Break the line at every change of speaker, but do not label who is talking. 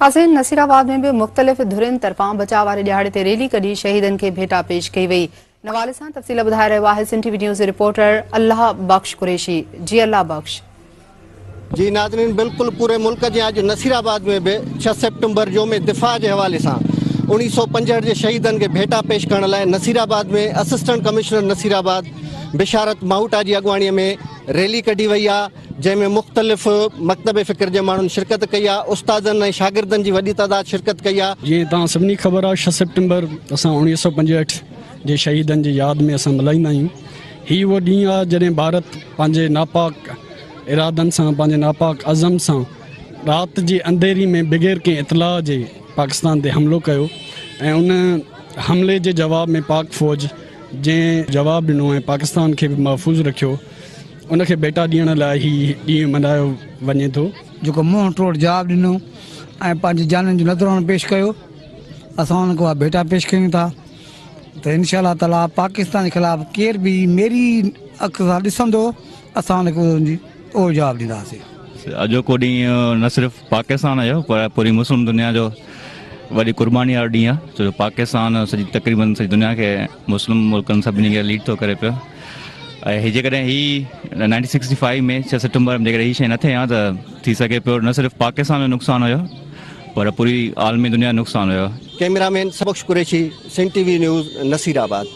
ناظرين نصيرآباد ۾ به مختلف ڌرين طرفان بچاء واري ڏهاڙي تي ريلي ڪڍي شهيدن کي ڀيٽا پيش ڪئي وئي. ان حوالي سان تفصيل ٻڌائي رهيو آهي سنڌ ٽي وي نيوز جي رپورٽر الله بخش قريشي جي الله بخش.
جي ناظرين بلڪل پوري ملڪ جيان اڄ نصيرآباد ۾ به ڇهه سيپٽمبر يوم دفاع جي حوالي سان 1965 جي شهيدن کي ڀيٽا پيش ڪرڻ لاء نصيرآباد ۾ اسسٽنٽ ڪمشنر نصيرآباد بشارت ماهوٽا جي اڳواڻي ۾ ريلي ڪڍي وئي آهي جنهن ۾ مختلف مڪتب فڪر جي ماڻهن شرڪت ڪئي آهي، استادن ۽ شاگردن جي وڏي تعداد شرڪت ڪئي آهي.
جيئن توهان سڀني کي خبر آهي ڇهه سيپٽمبر اسان 1965 جي شهيدن جي ياد ۾ اسان ملهائيندا آهيون. هي اهو ڏينهن آهي جڏهن ڀارت پنهنجي ناپاڪ ارادن سان پنهنجي ناپاڪ عزم سان رات جي انڌيري ۾ بغير ڪنهن اطلاع جي پاڪستان تي حملو ڪيو ۽ ان حملي جي جواب ۾ پاڪ فوج جنهن جواب ڏنو ۽ پاڪستان کي به محفوظ رکيو. ان کي ڀيٽا ڏيڻ لاء هي ڏينهن ملهايو وڃي ٿو.
جيڪو منهن ٽوڙ جواب ڏنو ۽ پنهنجي جانين جو نذرانو پيش ڪيو اسان ان کي اها ڀيٽا پيش ڪيون ٿا ته انشاء الله تعالي پاڪستان جي خلاف ڪير به ميري اک سان ڏسندو اسان ان کي اهو جواب ڏينداسين.
اڄوڪو ڏينهن نه صرف پاڪستان جو پر پوري مسلم دنيا جو وڏي قرباني وارو ڏينهن آهي ڇو جو پاڪستان سڄي تقريبن سڄي دنيا کي مسلم ملڪن سڀني کي ليڊ ٿو ڪري پيو ۽ هي جيڪڏهن هي 1965 ۾ 6 سيپٽمبر ۾ جيڪڏهن هي شيء نه ٿئي ها ته ٿي سگهي پيو نه صرف پاڪستان جو نقصان هيو پر پوري عالمي دنيا جو نقصان هيو.
Cameraman Bakhsh Qureshi, Sindh T V news, Nasirabad.